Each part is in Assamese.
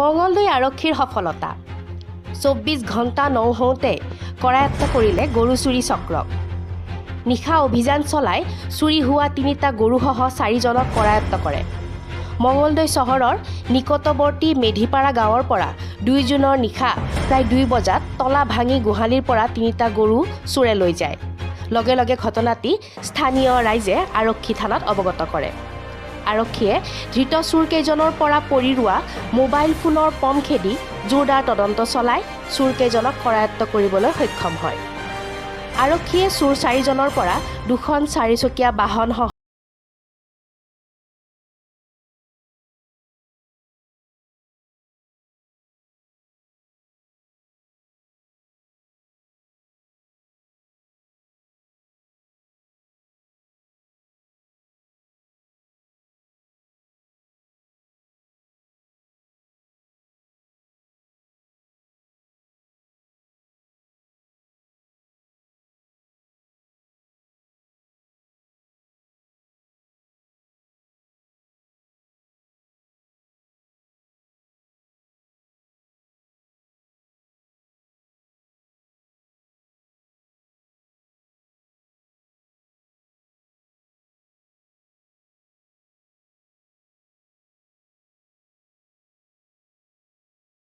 মঙলদৈ আৰক্ষীৰ সফলতা। 24 ঘণ্টা নৌহওঁতে কৰায়ত্ব কৰিলে গৰু চুৰি চক্ৰক। নিশা অভিযান চলাই চুৰি হোৱা তিনিটা গৰুসহ চাৰিজনক কৰায়ত্ব কৰে। মঙলদৈ চহৰৰ নিকটৱৰ্তী মেধিপাৰা গাঁৱৰ পৰা 2 জুনৰ নিশা প্ৰায় 2 বজাত তলা ভাঙি গোহালিৰ পৰা তিনিটা গৰু চোৰে লৈ যায়। লগে লগে ঘটনাটি স্থানীয় ৰাইজে আৰক্ষী থানাত অৱগত কৰে। আৰক্ষীয়ে ধৃত চোৰকেইজনৰ পৰা পৰি ৰোৱা মোবাইল ফোনৰ পম খেদি জোৰদাৰ তদন্ত চলাই চোৰকেইজনক কৰায়ত্ব কৰিবলৈ সক্ষম হয়। আৰক্ষীয়ে চোৰ চাৰিজনৰ পৰা দুখন চাৰিচকীয়া বাহনসহ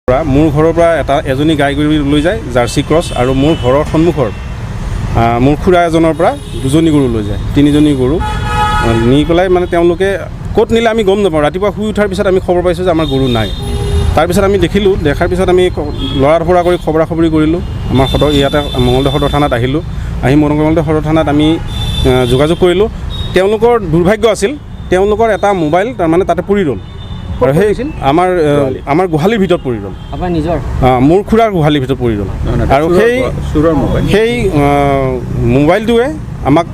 পৰা মোৰ ঘৰৰ পৰা এজনী গাই গৰু লৈ যায়, জাৰ্চি ক্ৰছ, আৰু মোৰ ঘৰৰ সন্মুখৰ মোৰ খুৰা এজনৰ পৰা দুজনী গৰু লৈ যায়। তিনিজনী গৰু নি পেলাই মানে তেওঁলোকে ক'ত নিলে আমি গম নাপাওঁ। ৰাতিপুৱা শুই উঠাৰ পিছত আমি খবৰ পাইছোঁ যে আমাৰ গৰু নাই। তাৰপিছত আমি দেখিলোঁ। দেখাৰ পিছত আমি লৰা ধপৰা কৰি খবৰা খবৰি কৰিলোঁ। আমাৰ সদৰ ইয়াতে মঙলদৈ সদৰ থানাত আহিলোঁ। আহি মঙলদৈ সদৰ থানাত আমি যোগাযোগ কৰিলোঁ। তেওঁলোকৰ দুৰ্ভাগ্য আছিল, তেওঁলোকৰ এটা মোবাইল তাৰমানে তাতে পৰি ৰ'ল আৰু সেই আমাৰ গোহালিৰ ভিতৰত পৰি ৰ'ল। আপোনাৰ নিজৰ? মোৰ খুৰাৰ গোহালিৰ ভিতৰত পৰি ৰ'ল আৰু সেই চোৰৰ মোবাইল। সেই মোবাইলটোৱে আমাক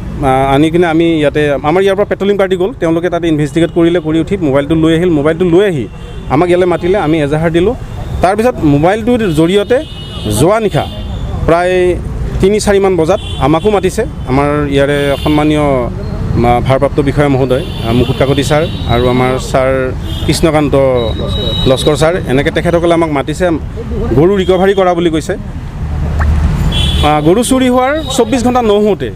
আনি কিনে আমি ইয়াতে আমাৰ ইয়াৰ পৰা পেট্ৰলিং পাৰ্টি গ'ল। তেওঁলোকে তাতে ইনভেষ্টিগেট কৰিলে। কৰি উঠি মোবাইলটো লৈ আহিল। মোবাইলটো লৈ আহি আমাক ইয়ালৈ মাতিলে। আমি এজাহাৰ দিলোঁ। তাৰপিছত মোবাইলটোৰ জৰিয়তে যোৱা নিশা প্ৰায় 3-4মান বজাত আমাকো মাতিছে। আমাৰ ইয়াৰে সন্মানীয় ভাৰপ্ৰাপ্ত বিষয়া মহোদয় মুকুট কাকতি ছাৰ আৰু আমাৰ ছাৰ কৃষ্ণকান্ত লস্কৰ ছাৰ, এনেকৈ তেখেতসকলে আমাক মাতিছে। গৰু ৰিকভাৰী কৰা বুলি কৈছে। গৰু চুৰি হোৱাৰ 24 ঘণ্টা নৌহওঁতে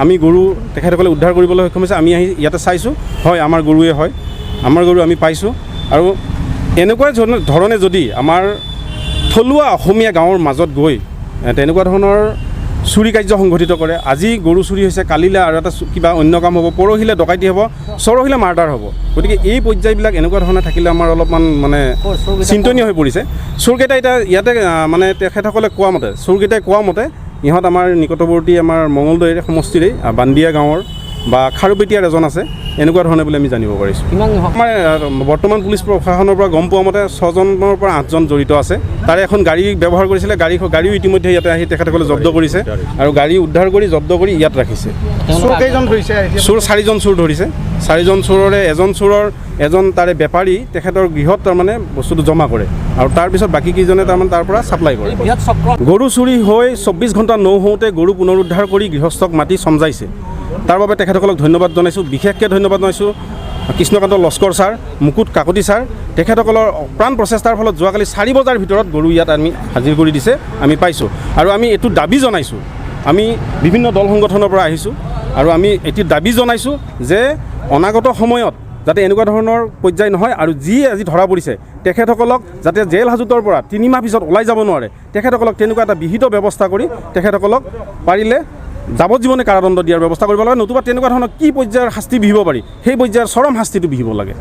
আমি গৰু তেখেতসকলে উদ্ধাৰ কৰিবলৈ সক্ষম হৈছে। আমি আহি ইয়াতে চাইছোঁ, হয়, আমাৰ গৰুৱে হয়। আমাৰ গৰু আমি পাইছোঁ। আৰু এনেকুৱা ধৰণে যদি আমাৰ থলুৱা অসমীয়া গাঁৱৰ মাজত গৈ তেনেকুৱা ধৰণৰ চুৰি কাৰ্য সংঘটিত কৰে, আজি গৰু চুৰি হৈছে, কালিলৈ আৰু এটা কিবা অন্য কাম হ'ব, পৰহিলৈ ডকাইতি হ'ব, চৰহিলে মাৰ্ডাৰ হ'ব। গতিকে এই পৰ্যায়বিলাক এনেকুৱা ধৰণে থাকিলে আমাৰ অলপমান মানে চিন্তনীয় হৈ পৰিছে। চোৰকেইটা এতিয়া ইয়াতে মানে তেখেতসকলে কোৱা মতে, চোৰকেইটাই কোৱা মতে ইহঁত আমাৰ নিকটৱৰ্তী আমাৰ মঙলদৈ সমষ্টিৰেই বান্দিয়া গাঁৱৰ বা খাৰুপেটীয়াৰ এজন আছে, এনেকুৱা ধৰণে বুলি আমি জানিব পাৰিছোঁ। কিমান? আমাৰ বৰ্তমান পুলিচ প্ৰশাসনৰ পৰা গম পোৱা মতে ছজনৰ পৰা আঠজন জড়িত আছে। তাৰে এখন গাড়ী ব্যৱহাৰ কৰিছিলে। গাড়ীও ইতিমধ্যে ইয়াতে আহি তেখেতসকলে জব্দ কৰিছে আৰু গাড়ী উদ্ধাৰ কৰি জব্দ কৰি ইয়াত ৰাখিছে। চোৰ কেইজন ধৰিছে এতিয়া? চোৰ চাৰিজন চোৰ ধৰিছে। চাৰিজন চোৰৰে এজন চোৰৰ এজন তাৰে বেপাৰী, তেখেতৰ গৃহত তাৰমানে বস্তুটো জমা কৰে আৰু তাৰপিছত বাকী কেইজনে তাৰমানে তাৰ পৰা ছাপ্লাই কৰে। বৃহৎ চক্ৰ। গৰু চুৰি হৈ 24 ঘণ্টা নৌহওঁতে গৰু পুনৰুদ্ধাৰ কৰি গৃহস্থক মাতি চমজাইছে, তাৰ বাবে তেখেতসকলক ধন্যবাদ জনাইছোঁ। বিশেষকৈ ধন্যবাদ জনাইছোঁ কৃষ্ণকান্ত লস্কৰ ছাৰ, মুকুট কাকতি ছাৰ। তেখেতসকলৰ অপ্ৰাণ প্ৰচেষ্টাৰ ফলত যোৱাকালি 4 বজাৰ ভিতৰত গৰু ইয়াত আমি হাজিৰ কৰি দিছে, আমি পাইছোঁ। আৰু আমি এইটো দাবী জনাইছোঁ, আমি বিভিন্ন দল সংগঠনৰ পৰা আহিছোঁ আৰু আমি এইটো দাবী জনাইছোঁ যে অনাগত সময়ত যাতে এনেকুৱা ধৰণৰ পৰ্যায় নহয় আৰু যি আজি ধৰা পৰিছে তেখেতসকলক যাতে জেল হাজোতৰ পৰা 3 মাহ পিছত ওলাই যাব নোৱাৰে, তেখেতসকলক তেনেকুৱা এটা বিহিত ব্যৱস্থা কৰি তেখেতসকলক পাৰিলে যাৱজ্জীৱনে কাৰাদণ্ড দিয়াৰ ব্যৱস্থা কৰিব লাগে, নতুবা তেনেকুৱা ধৰণৰ কি পৰ্যায়ৰ শাস্তি বিহিব পাৰি সেই পৰ্যায়ৰ চৰম শাস্তিটো বিহিব লাগে।